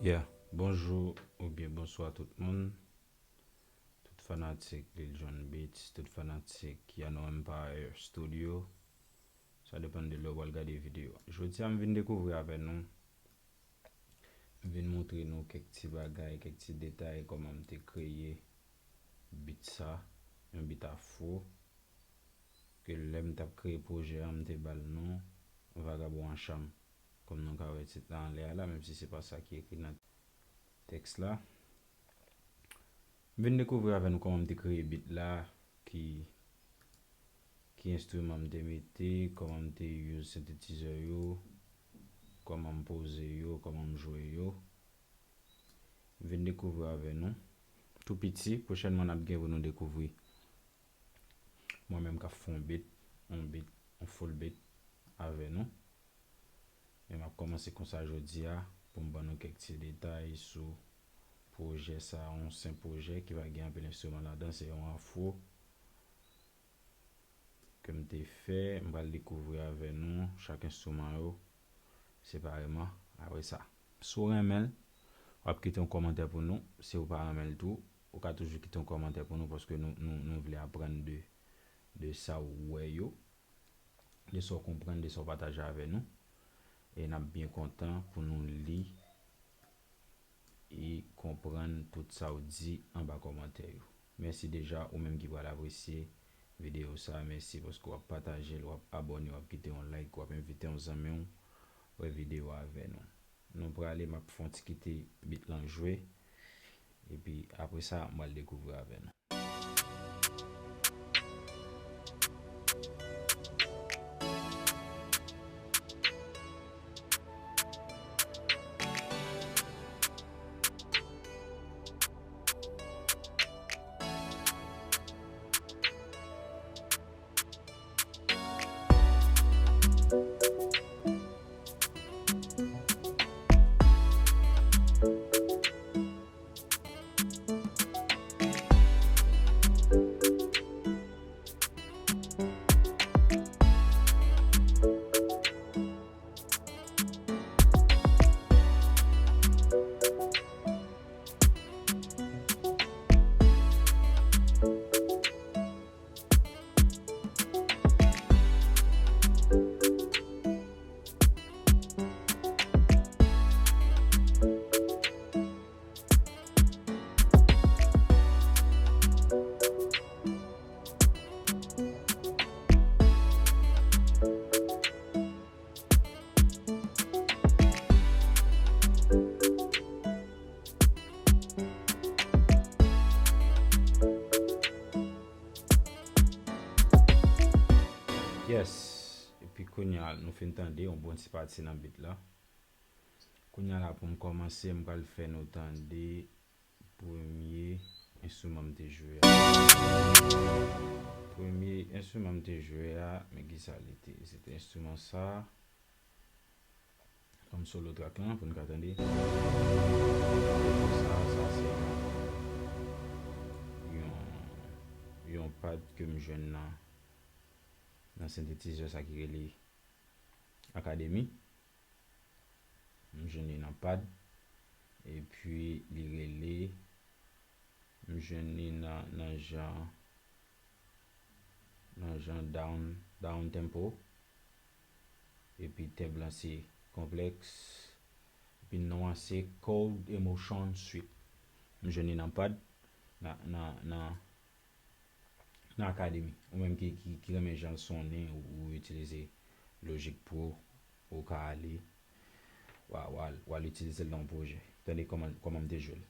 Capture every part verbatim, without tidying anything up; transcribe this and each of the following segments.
Yeah, bonjou oubyen bonswa tout moun. Tout fanatik Lil Jon Beats, tout fanatik Yano Empire Studio. Sa depann de lè w pral gade videyo a. Jodi a m vin dekouvri avè nou, m vin montre nou kèk ti bagay, kèk ti detay kòman m te kreye beat sa, yon beat afro, ke lè m t ap kreye pwojè a, m te ba l non Vagabon Ancham. Kòm nou ka wè tit la anlè a la, menm si se pa sa ki ekri nan tèks la. M vin dekouvri avè nou kòman m te kreye beat la, ki, ki enstriman m te mete, kòman m te use sentetizè yo, kòman m poze yo, kòman m jwe yo. M vin dekouvri avè nou. Tou piti, pwochènman n ap gen pou nou dekouvri mwen menm k ap fè yon beat, yon beat, yon full beat avè nou. Men m ap kòmanse konsa jodi a pou m ban nou kèk ti detay sou pwojè sa, yon senp pwojè ki pa gen anpil enstriman ladan, se yon afro ke m te fè, m pral dekouvri avè nou chak enstriman yo separeman. Apre sa, si w renmen l, w ap kite yon kòmantè pou nou. Si w pa renmen l tou, ou ka toujou kite yon kòmantè pou nou, paske nou, nou, nou vle aprann de, de sa w wè yo, de sa w konprann, de sa w pataje avè nou. E n ap byen kontan pou nou li e konprann tout sa w di anba kòmantè yo. Mèsi deja ou menm ki pral apresye videyo sa a. Mèsi paske w ap pataje l, w ap abòne, w ap kite yon like, w ap envite yon zanmi w wè videyo a avè nou. Nou prale, m ap fè yon ti kite beat lan jwe. Epi apre sa, m pral dekouvri avè nou. Yes. Epi kounye a, nou fin tande yon bon ti pati nan beat la. Kounye a la, pou m kòmanse, m pral fè nou tande premye enstriman m te jwe a. Premye enstriman m te jwe a, men ki sa li te? Se te enstriman sa a. Kòm solo track lan, pou n ka tande. Sa, sa se yon, yon, yon pad ke m jwenn nan, nan sentetizè sa ki rele Akademi. M jwenn li nan pad. Epi li rele, m jwenn li nan, nan jan, nan jan down, down tempo. Epi tèb lan se Konplèks. Epi non an se Cold Emotion Suite. M jwenn li nan pad, nan, nan, nan, nan Akademi. Ou menm ki, ki, ki renmen jan l sonnen, ou, ou itilize Logic Pro, ou ka ale, w a, w a, w al itilize l nan yon pwojè. Tande kòman, kòman m te jwe l.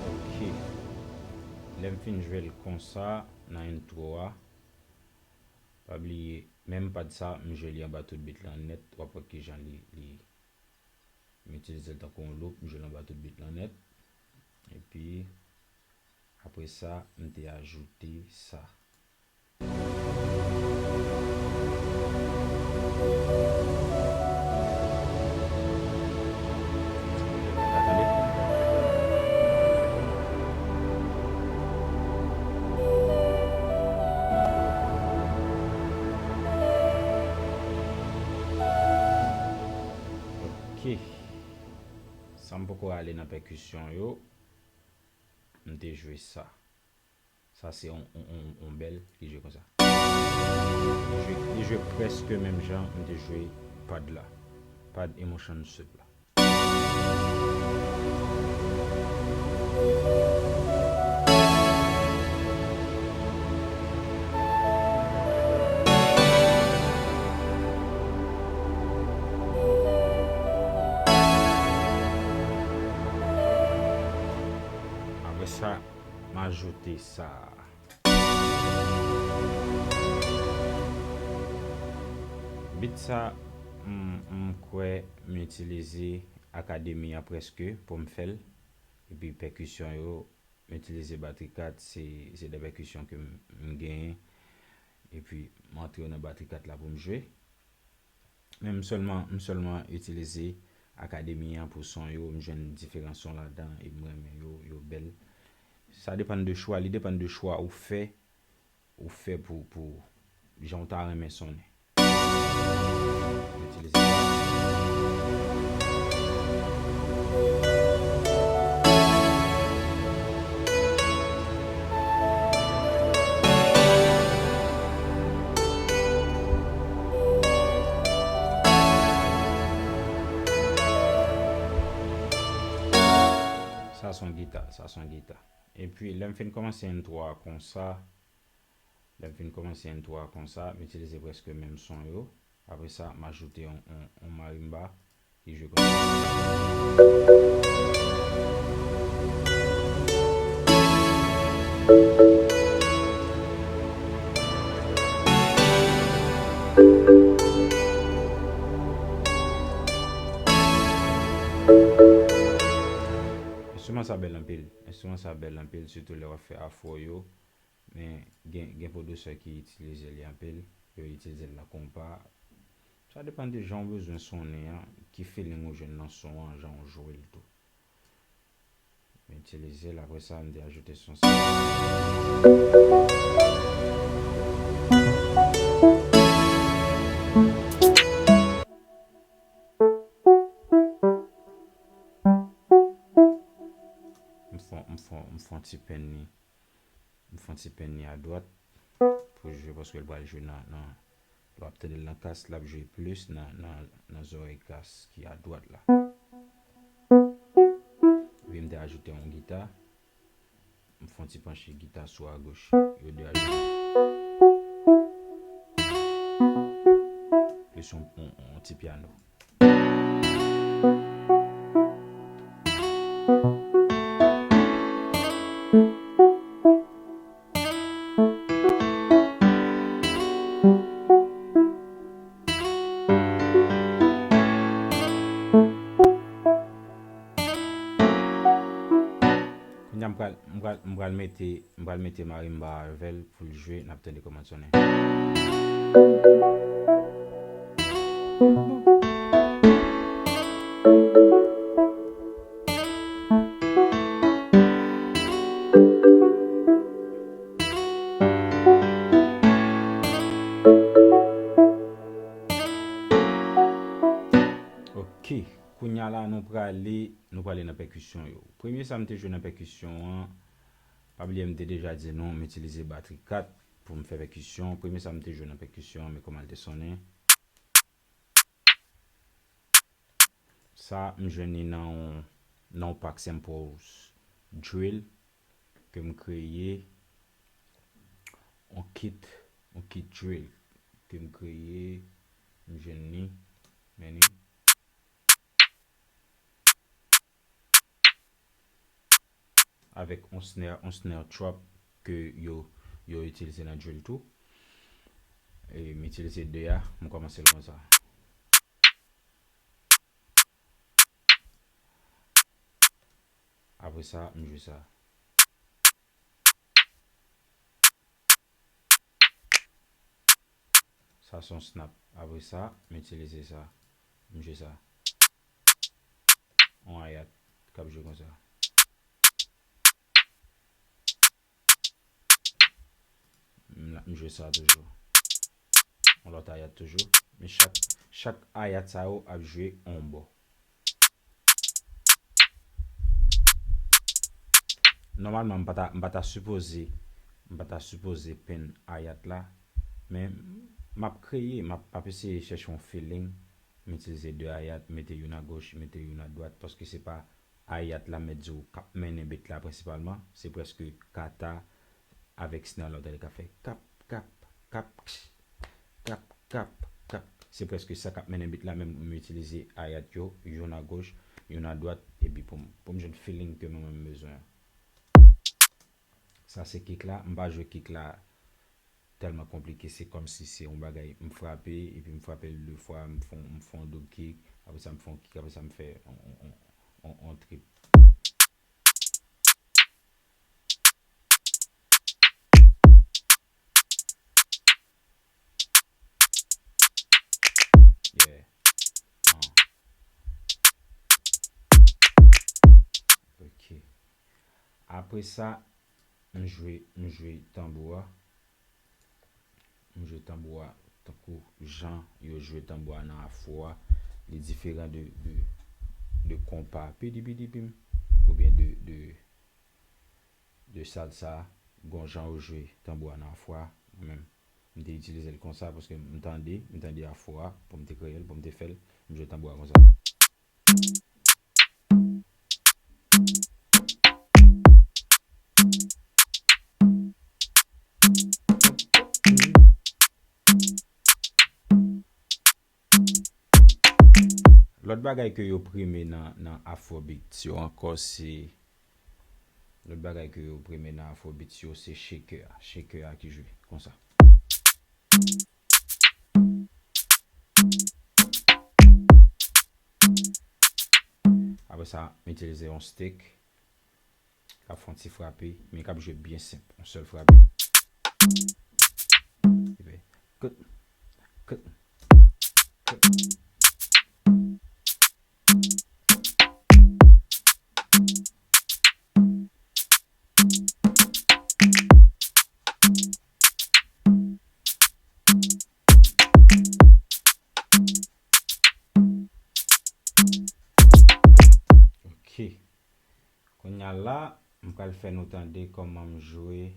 Ok. Lè m fin jwe l konsa nan intro a, pa bliye, menm pad sa, m jwe li anba tout beat lan nèt, w ap wè kijan li, li, m itilize l tankou yon loop, m jwe l anba tout beat lan nèt. Epi, apre sa, m te ajoute sa. Tande? Ok. San m poko ale nan pèkisyon yo, m te jwe sa. Sa se on, on, on, on bèl ki jwe konsa. Li jwe, li jwe prèske menm jan m te jwe pad la. Pad Emotion Soup la. Apre sa, m ajoute sa. Beat sa, m, m kwè m itilize akademi an prèske pou m fè l. Epi pèkisyon yo, m itilize batri kat, se, se de pèkisyon ke m, m genyen. Epi m antre yo nan batri kat la pou m jwe. Men m sèlman, m sèlman itilize akademi an pou son yo, m jwenn diferan son ladan e m renmen yo, yo bèl. Sa depann de chwa, li depann de chwa ou fè, ou fè pou, pou jan w ta renmen sonnen. M itilize sa. Sa se yon gita, sa se yon gita. Epi, lè m fin kòmanse entwo a konsa, lè m fin kòmanse entwo a konsa, m itilize prèske menm son yo. Apre sa, m ajoute yon, yon, yon marimba ki jwe konsa. Enstriman sa bèl anpil. Enstriman sa bèl anpil, sitou lè w ap fè afro yo. Men gen, gen pwodisè ki itilize li anpil. Yo itilize l nan konpa. Sa depann de jan w bezwen sonnen an, ki feeling ou jwenn nan son an, jan w jwe l tou. M itilize l, apre sa, m te ajoute son sa. M fè, m fè, m fè yon ti penn li. M fè yon ti penn li adwat pou jwe, paske l pral jwe nan, nan, lè w ap tande l nan kas, l ap jwe plis nan, nan, nan zòrèy kas ki adwat la. Epi m te ajoute yon gita. M fè yon ti panche gita sou agoch. Yo de a jwe. Plis yon, yon, yon ti pyano. Kounye a m pral, m pral, m pral mete, m pral mete marimba avè l pou l jwe, n ap tande kòman l sonnen. Ok, kounye a la nou prale, nou prale nan pèkisyon yo. Premye sa m te jwe nan pèkisyon an, pa bliye m te deja di nou m itilize batri kat pou m fè pèkisyon. Premye sa m te jwe nan pèkisyon an, men kòman l te sonnen. Sa, m jwenn li nan yon, nan yon pak samples drill ke m kreye, yon kit, yon kit drill ke m kreye, m jwenn li, men li. Avèk yon snare, yon snare trap ke yo, yo itilize nan drill tou. E m itilize de a, m kòmanse l konsa. Apre sa, m jwe sa. Sa se yon snap. Apre sa, m itilize sa. M jwe sa. Yon hi-hat k ap jwe konsa. M la, m jwe sa toujou. Yon lòt hi-hat toujou. Men chak, chak hi-hat sa yo ap jwe yon bò. Nòmalman, m pa ta, m pa ta sipoze, m pa ta sipoze pen hi-hat la, men m ap kreye, m ap, m ap eseye chèche yon feeling, m itilize de hi-hat, mete youn agoch, mete youn adwat, paske se pa hi-hat la m mèt di w k ap mennen beat la prensipalman, se prèske kata avèk snare la w tande k ap fè kap, kap, kap, kch, kap, kap, kap. Se prèske sa k ap mennen beat la, men m itilize hi-hat yo, youn agoch, youn adwat, epi pou m, pou m jwenn feeling ke mwen menm m bezwen an. Sa se kick la, m pa jwe kick la tèlman konplike, se kòmsi se yon bagay, m frape, epi m frape l de fwa, m fè, m fè yon double kick, apre sa m fè yon kick, apre sa m fè yon, yon, yon, yon, yon trip. Yeah. Ah. Ok. Apre sa, m jwe, m jwe tanbou a. M jwe tanbou a tankou jan yo jwe tanbou a nan afro a. Li diferan de, de, de konpa pidi pidi pim, oubyen de, de, de salsa, gon jan yo jwe tanbou a nan afro a. Mwen menm, m te itilize l konsa paske m tande, m tande afro a pou m te kreye l, pou m te fè l, m jwe tanbou a konsa. Lòt bagay ke yo premye nan, nan afrobeats yo ankò, se, lòt bagay ke yo premye nan afrobeats yo, se shaker a. Shaker a ki jwe konsa. Apre sa, m itilize yon stick k ap fè yon ti frape, men k ap jwe byen senp, yon sèl frape. Epi, kout, kout, kout. Ok. Kounye a la, m pral fè nou tande kòman m jwe,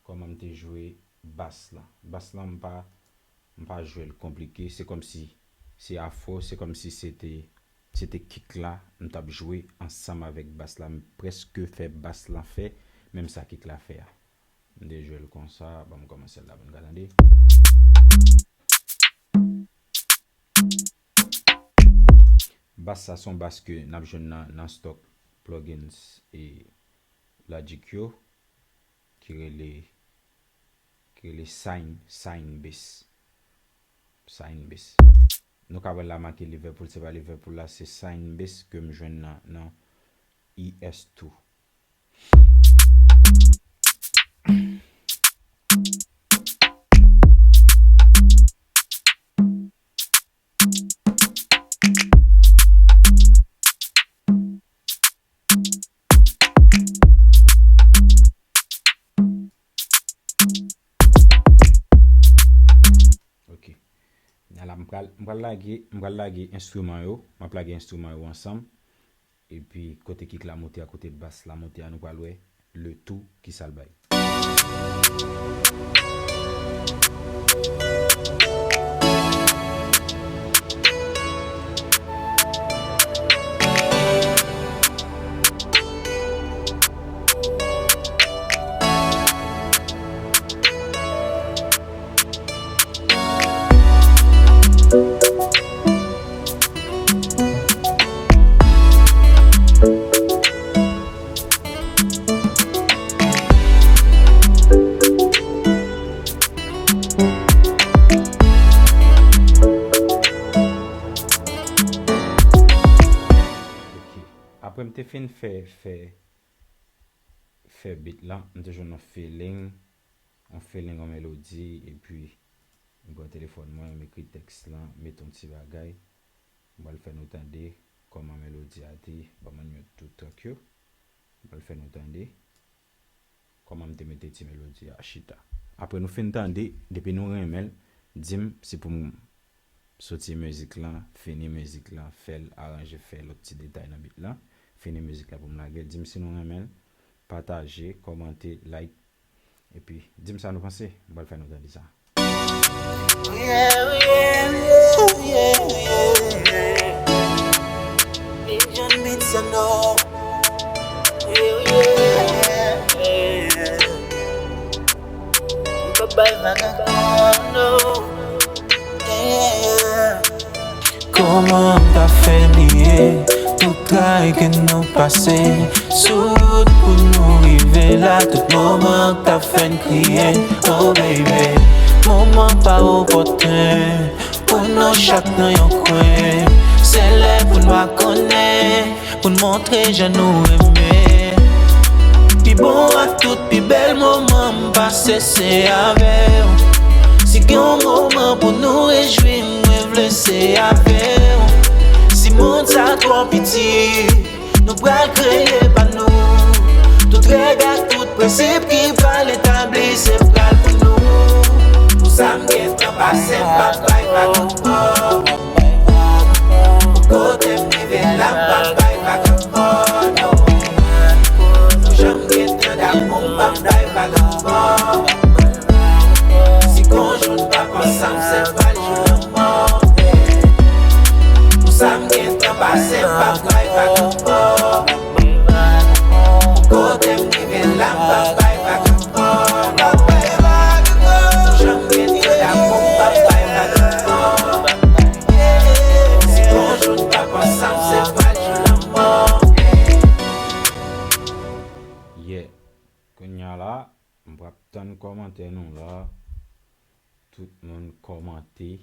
kòman m te jwe bas lan. Bas lan, m pa, m pa jwe l konplike. Se kòmsi se afro, se kòmsi se te, se te kick la, m t ap jwe ansanm avèk bas la. M prèske fè bas lan fè menm sa kick la fè a. M te jwe l konsa, ban m kòmanse l la pou n ka tande. Bas sa se yon bas ke n ap jwenn nan, nan stock plugins e Logic yo, ki rele, ki rele Sine, Sine Bass. Sine Bass. Nou ka wè l la make Liverpool, se pa Liverpool la, se Sine Bass ke m jwenn nan, nan E S two. Ok. Kounye a la, m pral, m pral lage, m pral lage enstriman yo. M ap lage enstriman yo ansanm. Epi, kote kick la moute a, kote bas la moute a, nou pral wè le tou ki sa l bay. Ok. Apre m te fin fè, fè, fè beat la, m te jwenn yon feeling, yon feeling, yon melodi, epi M pran telefòn mwen, m ekri tèks lan, mete yon ti bagay. M pral fè nou tande kòman melodi a te ban m yon tout tank yo. M pral fè nou tande kòman m te mete ti melodi a chita. Apre nou fin tande, depi nou renmen l, di m si pou m soti mizik lan, fini mizik lan, fè l, aranje, fè lòt ti detay nan beat lan, fini mizik lan pou m lage l. Di m si nou renmen l, pataje, kòmante, like, epi di m sa nou panse. M pral fè nou tande sa. Yeah, yeah, yeah, yeah, yeah. Big John Beats, I know. Yeah, yeah, yeah. Bye bye, vagabond, no. Yeah. Kòman m ta fè bliye tout tray ke nou pase sou wout pou nou rive la, tout moman k ta fè n kriye? Oh baby, moman pa opòten pou nou chak nan yon kwen. Se lè pou n pa konnen, pou n montre jan nou renmen. Pi bon ak tout pi bèl moman m pase se avè w. Si gen yon moman pou nou rejwi, mwen vle se avè w. Si mond sa twò piti, nou pral kreye pa nou. Tout règ ak tout prensip ki pral etabli, se pral pou nou. Pou sa m gentan pase, m p ap bay vag ankò. Pou kote m rive la, m p ap bay vag ankò, no. Pou jan m gentan damou, m p ap bay vag ankò. Si gon jou n p ap ansanm, se pral jou lanmò. Pou sa m gentan pase, m p ap bay vag ankò. Pou kote m rive la, m p ap bay vag ankò. Pou jan m gentan damou, m p ap bay vag ankò. Si gon jou n p ap ansanm, se pral jou lanmò. Yeah. Kounye a la, m p ap tann kòmantè nou la. Tout moun kòmante,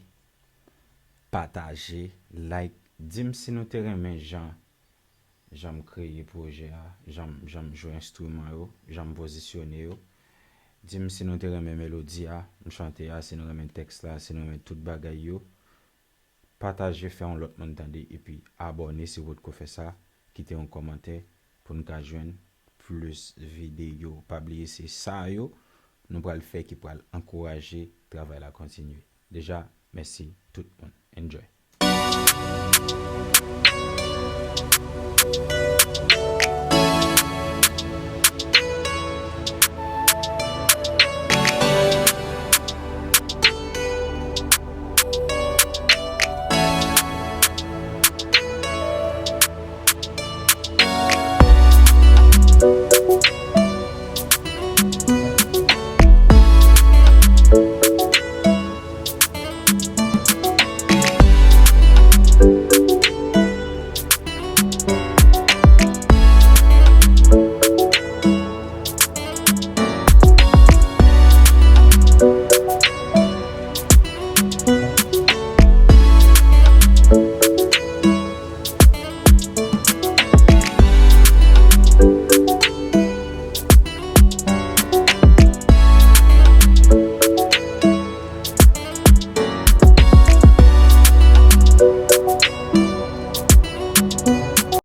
pataje, like. Di m si nou te renmen jan, jan m kreye pwojè a, jan m, jan m jwe enstriman yo, jan m pozisyone yo. Di m si nou te renmen melodi a, m chante a, si nou renmen tèks la, si nou renmen tout bagay yo. Pataje, fè yon lòt moun tande, epi abòne si w potko fè sa, kite yon kòmantè pou n ka jwenn plis videyo. Pa bliye se sa yo nou pral fè ki pral ankouraje travay la kontinye. Deja, mèsi tout moun. Enjoy.